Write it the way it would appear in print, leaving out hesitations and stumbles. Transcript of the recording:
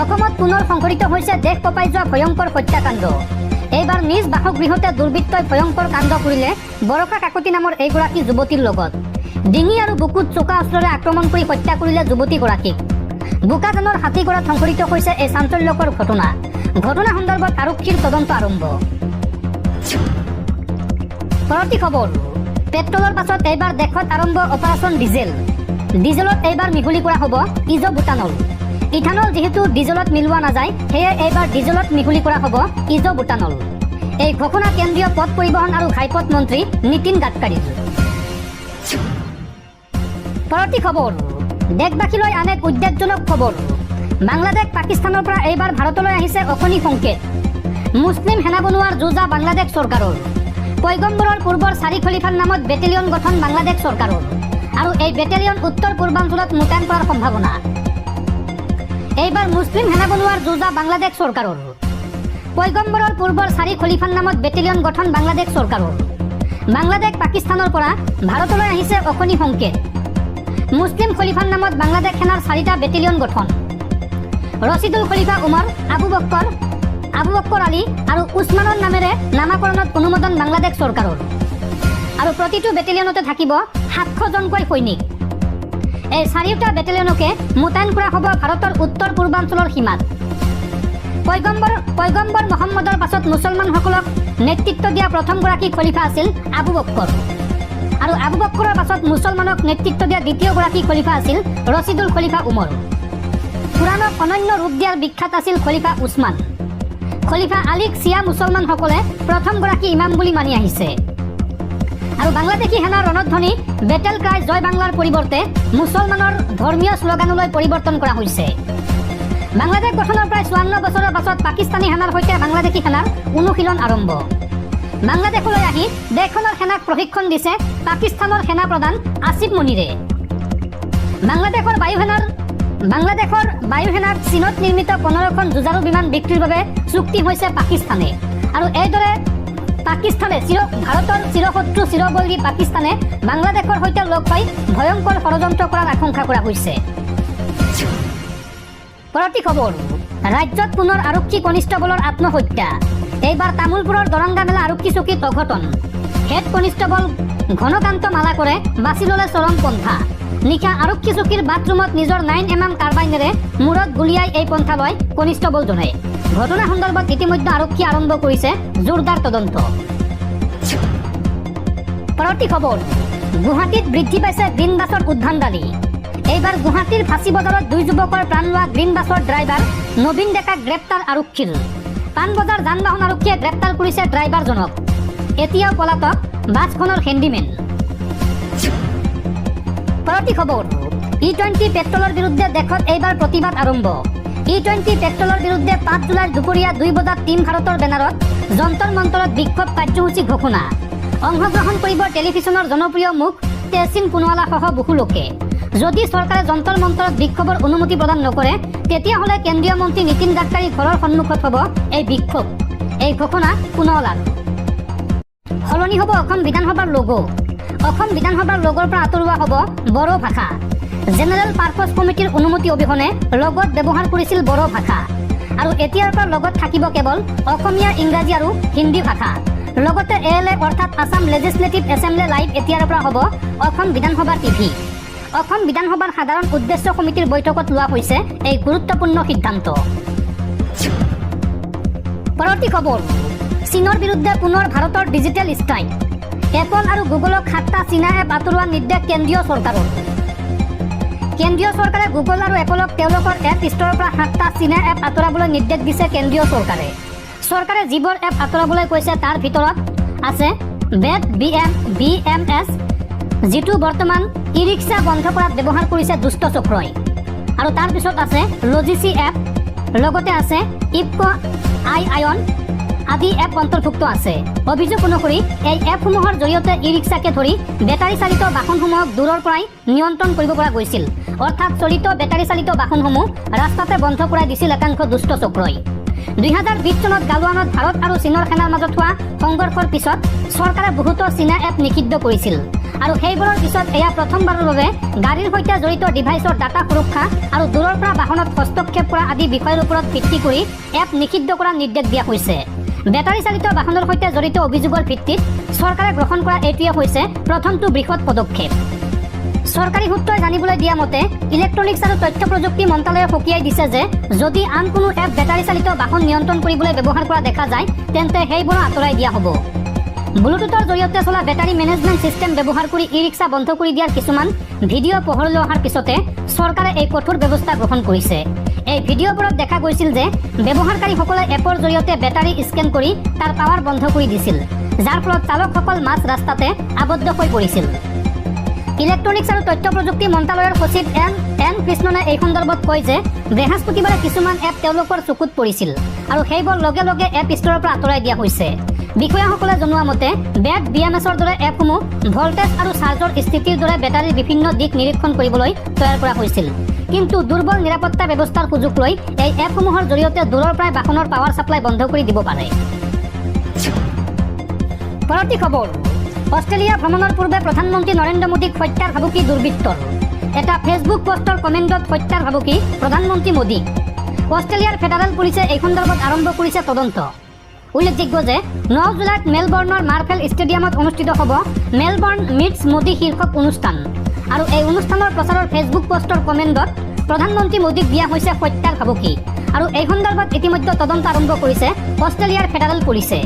অসমত পুনৰ সংঘটিত হৈছে দেশ কঁপাই যোৱা ভয়ংকৰ হত্যাকাণ্ড। এইবাৰ নিজ বাসগৃহতে দুৰ্বৃত্তই ভয়ংকৰ কাণ্ড কৰিলে বৰষা কাকতি নামৰ এইগৰাকী যুৱতীৰ লগত। ডিঙি আৰু বুকুত চোকা অস্ত্ৰৰে আক্ৰমণ কৰি হত্যা কৰিলে যুৱতীগৰাকীক। বোকাজানৰ হাতীগড়াত সংঘটিত হৈছে এই চাঞ্চল্যকৰ ঘটনা। ঘটনা সন্দৰ্ভত আৰক্ষীৰ তদন্ত আৰম্ভ। পৰৱৰ্তী খবৰ, পেট্ৰলৰ পাছত এইবাৰ দেশত আৰম্ভ অপাৰেচন ডিজেল। ডিজেলত এইবাৰ মিহলি কৰা হ'ব ইজ' বুটানল। ইথানল যিহেতু ডিজেলত মিলোৱা নাযায়, সেয়ে এইবাৰ ডিজেলত মিহলি কৰা হ'ব ইজ' বুটানল। এই ঘোষণা কেন্দ্ৰীয় পথ পৰিবহণ আৰু ঘাইপথ মন্ত্ৰী নীতিন গাডকাৰীৰ। পৰৱৰ্তী খবৰ, দেশবাসীলৈ আন এক উদ্বেগজনক খবৰ। বাংলাদেশ, পাকিস্তানৰ পৰা এইবাৰ ভাৰতলৈ আহিছে অশনি সংকেত। মুছলিম সেনা বনোৱাৰ যোজা বাংলাদেশ চৰকাৰৰ। পৈগম্বৰৰ পূৰ্বৰ চাৰি খলিফাৰ নামত বেটেলিয়ন গঠন বাংলাদেশ চৰকাৰৰ আৰু এই বেটেলিয়ন উত্তৰ পূৰ্বাঞ্চলত মোতায়েন কৰাৰ সম্ভাৱনা। এইবাৰ মুছলিম সেনা বনোৱাৰ যোজা বাংলাদেশ চৰকাৰৰ। পৈগম্বৰৰ পূৰ্বৰ চাৰি খলিফাৰ নামত বেটেলিয়ন গঠন বাংলাদেশ চৰকাৰৰ। বাংলাদেশ, পাকিস্তানৰ পৰা ভাৰতলৈ আহিছে অশনি সংকেত। মুছলিম খলিফাৰ নামত বাংলাদেশ সেনাৰ চাৰিটা বেটেলিয়ন গঠন। ৰচিদুল খলিফা উমৰ, আবু বক্কৰ আলী আৰু উছমানৰ নামেৰে নামাকৰণত অনুমোদন বাংলাদেশ চৰকাৰৰ। আৰু প্ৰতিটো বেটেলিয়নতে থাকিব 700জনকৈ সৈনিক। এই চাৰিওটা বেটেলিয়নকে মোতায়েন কৰা হ'ব ভাৰতৰ উত্তৰ পূৰ্বাঞ্চলৰ সীমাত। পৈগম্বৰ মহম্মদৰ পাছত মুছলমানসকলক নেতৃত্ব দিয়া প্ৰথমগৰাকী খলিফা আছিল আবু বক্কৰ আৰু আবু বক্কৰৰ পাছত মুছলমানক নেতৃত্ব দিয়া দ্বিতীয়গৰাকী খলিফা আছিল ৰচিদুল খলিফা উমৰ। কোৰাণক অনন্য ৰূপ দিয়াৰ বিখ্যাত আছিল খলিফা উছমান। খলিফা আলীক ছিয়া মুছলমানসকলে প্ৰথমগৰাকী ইমাম বুলি মানি আহিছে। আৰু বাংলাদেশী সেনাৰ ৰণধ্বনি বেটেল ক্ৰাই জয় বাংলাৰ পৰিৱৰ্তে মুছলমানৰ ধৰ্মীয় শ্লোগানলৈ পৰিৱৰ্তন কৰা হৈছে। বাংলাদেশ গঠনৰ প্ৰায় 54 বছৰৰ পাছত পাকিস্তানী সেনাৰ সৈতে বাংলাদেশী সেনাৰ অনুশীলন আৰম্ভ। বাংলাদেশলৈ আহি দেশখনৰ সেনাক প্ৰশিক্ষণ দিছে পাকিস্তানৰ সেনা প্ৰধান আসিফ মনিৰে। বাংলাদেশৰ বায়ুসেনাক চীনত নিৰ্মিত 15খন যুঁজাৰু বিমান বিক্ৰীৰ বাবে চুক্তি হৈছে পাকিস্তানে। আৰু এইদৰে পাকিস্তানে ভাৰতৰ চিৰশত্ৰু, চিৰবৈৰী পাকিস্তানে বাংলাদেশৰ সৈতে লগ হৈ ভয়ংকৰ ষড়যন্ত্ৰ কৰাৰ আশংকা কৰা হৈছে। পৰৱৰ্তী খবৰ, ৰাজ্যত পুনৰ আৰক্ষী কনিষ্টবলৰ আত্মহত্যা। এইবাৰ তামোলপুৰৰ দৰংগামেলা আৰক্ষী চকীত অঘটন। হেড কনিষ্টবল ঘনকান্ত মালাকৰে বাছি ল'লে চৰম পন্থা। নিশা আৰক্ষী চকীৰ বাথৰুমত নিজৰ 9 mm কাৰ্বাইনেৰে মূৰত গুলীয়াই এই পন্থা লয় কনিষ্টবলজনে। ঘটনা সন্দৰ্ভত ইতিমধ্যে আৰক্ষী আৰম্ভ কৰিছে জোৰদাৰ তদন্ত। পৰৱৰ্তী খবৰ, গুৱাহাটীত বৃদ্ধি পাইছে গ্ৰীণ বাছৰ উদ্ভণ্ডালি। এইবাৰ গুৱাহাটীৰ ফাঁচী বজাৰত দুই যুৱকৰ প্ৰাণ লোৱা গ্ৰীণ বাছৰ ড্ৰাইভাৰ নবীন ডেকাক গ্ৰেপ্তাৰ আৰক্ষীৰ। পাণবজাৰ যান বাহন আৰক্ষীয়ে গ্ৰেপ্তাৰ কৰিছে ড্ৰাইভাৰজনক। এতিয়াও পলাতক বাছখনৰ হেণ্ডিমেন। পৰৱৰ্তী খবৰ, ই 20 পেট্ৰলৰ বিৰুদ্ধে দেশত এইবাৰ প্ৰতিবাদ আৰম্ভ। ই 20 পেট্ৰলৰ বিৰুদ্ধে 5 জুলাইৰ দুপৰীয়া 2 বজাত টীম ভাৰতৰ বেনাৰত যন্তৰ মন্তৰত বিক্ষোভ কাৰ্যসূচী ঘোষণা। অংশগ্ৰহণ কৰিব টেলিভিছনৰ জনপ্ৰিয় মুখ তেহচিন পুনৱালাসহ বহু লোকে। যদি চৰকাৰে যন্তৰ মন্তৰত বিক্ষোভৰ অনুমতি প্ৰদান নকৰে, তেতিয়াহ'লে কেন্দ্ৰীয় মন্ত্ৰী নীতিন গাডকাৰীৰ ঘৰৰ সন্মুখত হ'ব এই বিক্ষোভ। এই ঘোষণা পুনৱালাৰ। সলনি হ'ব অসম বিধানসভাৰ লগো। অসম বিধানসভাৰ লগৰ পৰা আঁতৰোৱা হ'ব বড়ো ভাষা। জেনেৰেল পাৰ্পছ কমিটিৰ অনুমতি অবিহনে লগত ব্যৱহাৰ কৰিছিল বড়ো ভাষা আৰু এতিয়াৰ পৰা লগত থাকিব কেৱল অসমীয়া, ইংৰাজী আৰু হিন্দী ভাষা। লগতে এ এল এ অৰ্থাৎ আছাম লেজিছলেটিভ এছেম্বলি লাইভ এতিয়াৰ পৰা হ'ব অসম বিধানসভা টিভি। অসম বিধানসভাৰ সাধাৰণ উদ্দেশ্য সমিতিৰ বৈঠকত লোৱা হৈছে এই গুৰুত্বপূৰ্ণ সিদ্ধান্ত। পৰৱৰ্তী খবৰ, চীনৰ বিৰুদ্ধে পুনৰ ভাৰতৰ ডিজিটেল ষ্ট্ৰাইক। এপল আৰু গুগলক সাতটা চীনা এপ আঁতৰোৱাৰ নিৰ্দেশ কেন্দ্ৰীয় চৰকাৰৰ। কেন্দ্ৰীয় চৰকাৰে গুগল আৰু এপলক তেওঁলোকৰ এপ ষ্ট'ৰৰ পৰা সাতটা চীনা এপ আঁতৰাবলৈ নিৰ্দেশ দিছে কেন্দ্ৰীয় চৰকাৰে। চৰকাৰে যিবোৰ এপ আঁতৰাবলৈ কৈছে, তাৰ ভিতৰত আছে বেট বি এম এছ, যিটো বৰ্তমান ই ৰিক্সা বন্ধ কৰাত ব্যৱহাৰ কৰিছে দুষ্ট চক্ৰই। আৰু তাৰপিছত আছে লজিচি এপ, লগতে আছে ইফক' আই আয়ন আদি এপ অন্তৰ্ভুক্ত আছে। অভিযোগ অনুসৰি এই এপসমূহৰ জৰিয়তে ই ৰিক্সাকে ধৰি বেটাৰী চালিত বাহনসমূহক দূৰৰ পৰাই নিয়ন্ত্ৰণ কৰিব পৰা গৈছিল। অৰ্থাৎ চলিত বেটাৰী চালিত বাহনসমূহ ৰাস্তাতে বন্ধ কৰাই দিছিল একাংশ দুষ্ট চক্ৰই। 2020 চনত গালোৱানত ভাৰত আৰু চীনৰ সেনাৰ মাজত হোৱা সংঘৰ্ষৰ পিছত চৰকাৰে বহুতো চীনা এপ নিষিদ্ধ কৰিছিল। আৰু সেইবোৰৰ পিছত এয়া প্ৰথমবাৰৰ বাবে গাড়ীৰ সৈতে জড়িত ডিভাইচৰ ডাটা সুৰক্ষা আৰু দূৰৰ পৰা বাহনত হস্তক্ষেপ কৰা আদি বিষয়ৰ ওপৰত ভিত্তি কৰি এপ নিষিদ্ধ কৰাৰ নিৰ্দেশ দিয়া হৈছে। বেটাৰী চালিত বাহনৰ সৈতে জড়িত অভিযোগৰ ভিত্তিত চৰকাৰে গ্ৰহণ কৰা এইটোৱে হৈছে প্ৰথমটো বৃহৎ পদক্ষেপ। চৰকাৰী সূত্ৰই জানিবলৈ দিয়া মতে, ইলেক্ট্ৰনিক্স আৰু তথ্য প্ৰযুক্তি মন্ত্ৰালয়ে সকীয়াই দিছে যে যদি আন কোনো এপ বেটাৰী চালিত বাহন নিয়ন্ত্ৰণ কৰিবলৈ ব্যৱহাৰ কৰা দেখা যায়, তেন্তে সেইবোৰো আঁতৰাই দিয়া হ'ব। ব্লুটুথৰ জৰিয়তে চলা বেটাৰী মেনেজমেণ্ট ছিষ্টেম ব্যৱহাৰ কৰি ই ৰিক্সা বন্ধ কৰি দিয়াৰ কিছুমান ভিডিঅ' পোহৰলৈ অহাৰ পিছতে চৰকাৰে এই কঠোৰ ব্যৱস্থা গ্ৰহণ কৰিছে। এই ভিডিঅ'বোৰত দেখা গৈছিল যে ব্যৱহাৰকাৰীসকলে এপৰ জৰিয়তে বেটাৰী স্কেন কৰি তাৰ পাৱাৰ বন্ধ কৰি দিছিল, যাৰ ফলত চালকসকল মাজ ৰাস্তাতে আবদ্ধ হৈ পৰিছিল। ইলেক্ট্ৰনিক্স আৰু তথ্য প্ৰযুক্তি মন্ত্ৰালয়ৰ সচিব এন এন কৃষ্ণনে এই সন্দৰ্ভত কয় যে বৃহস্পতিবাৰে কিছুমান এপ তেওঁলোকৰ চকুত পৰিছিল আৰু সেইবোৰ লগে লগে এপ ষ্ট'ৰৰ পৰা আঁতৰাই দিয়া হৈছে। বিষয়াসকলে জনোৱা মতে, বেট বিএমএছৰ দৰে এপসমূহ ভল্টেজ আৰু চাৰ্জৰ স্থিতিৰ দৰে বেটাৰীৰ বিভিন্ন দিশ নিৰীক্ষণ কৰিবলৈ তৈয়াৰ কৰা হৈছিল। কিন্তু দুৰ্বল নিৰাপত্তা ব্যৱস্থাৰ সুযোগ লৈ এই এপসমূহৰ জৰিয়তে দূৰৰ পৰাই বাহনৰ পাৱাৰ ছাপ্লাই বন্ধ কৰি দিব পাৰে। পৰৱৰ্তী খবৰ, অষ্ট্ৰেলিয়া ভ্ৰমণৰ পূৰ্বে প্ৰধানমন্ত্ৰী নৰেন্দ্ৰ মোদীক হত্যাৰ ভাবুকি দুৰ্বৃত্তৰ। এটা ফেচবুক পোষ্টৰ কমেণ্টত হত্যাৰ ভাবুকি প্ৰধানমন্ত্ৰী মোদীক। অষ্ট্ৰেলিয়াৰ ফেডাৰেল পুলিচে এই সন্দৰ্ভত আৰম্ভ কৰিছে তদন্ত। উল্লেখযোগ্য যে 9 জুলাইত মেলবৰ্ণৰ মাৰ্ফেল ষ্টেডিয়ামত অনুষ্ঠিত হ'ব মেলবৰ্ণ মিটছ মোদী শীৰ্ষক অনুষ্ঠান আৰু এই অনুষ্ঠানৰ প্ৰচাৰৰ ফেচবুক পোষ্টৰ কমেণ্টত প্ৰধানমন্ত্ৰী মোদীক দিয়া হৈছে হত্যাৰ ভাবুকি আৰু এই সন্দৰ্ভত ইতিমধ্যে তদন্ত আৰম্ভ কৰিছে অষ্ট্ৰেলিয়াৰ ফেডাৰেল পুলিচে।